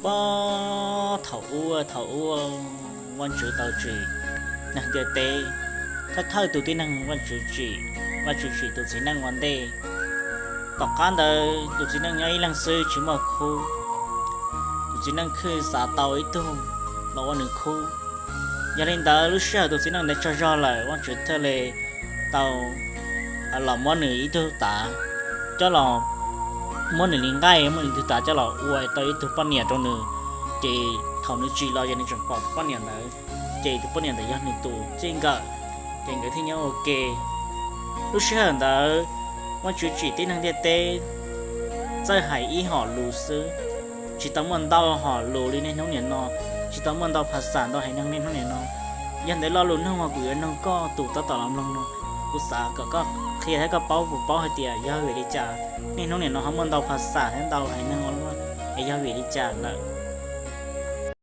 Puag thaum ub, thaum ub, Vajtswv tau tsim neeg ntiaj teb, thawj thawj tus tib neeg Vajtswv tsim, Vajtswv tsim tus txiv neej ua ntej. Tom qab ntawd tus txiv neej nyob ib leeg xwb tsis muaj khub. Tus txiv neej khwj xav tau ib tug los ua nws khub. Yog li ntawd lub sij hawm tus txiv neej ntawd tsaug zog lawm, Vajtswv thiaj li tau los muab nws ib tug tav coj los, muab nws li nqaij, muab nws ib tug tav coj los ua tau ib tug poj niam rau nws. Ces thaum nws tsim los ces nws tseem pom tus poj niam ntawd, ces tus poj niam ntawd yog nws tus txij nkawm, ces nkawd thiaj nyob ua ke. Lub sij hawm ntawd Vajtswv tsim tib neeg ntiaj teb txawj hais ib hom lus xwb, tsis tau muaj ntau hom lus li niaj hnub niam no, tsis tau muaj ntau phas xas ntau haiv neeg niaj hnub niam no. Yog ntawd lo lus nug uas kuv yuav nug koj tus tab tom los mloog no, kuv xav kom koj qhia thiab koj paub, kuv paub hais tias yog vim li cas niaj hnub niam no ho muaj ntau phas xas thiab ntau haiv neeg ua luaj, es yog vim li cas lawm.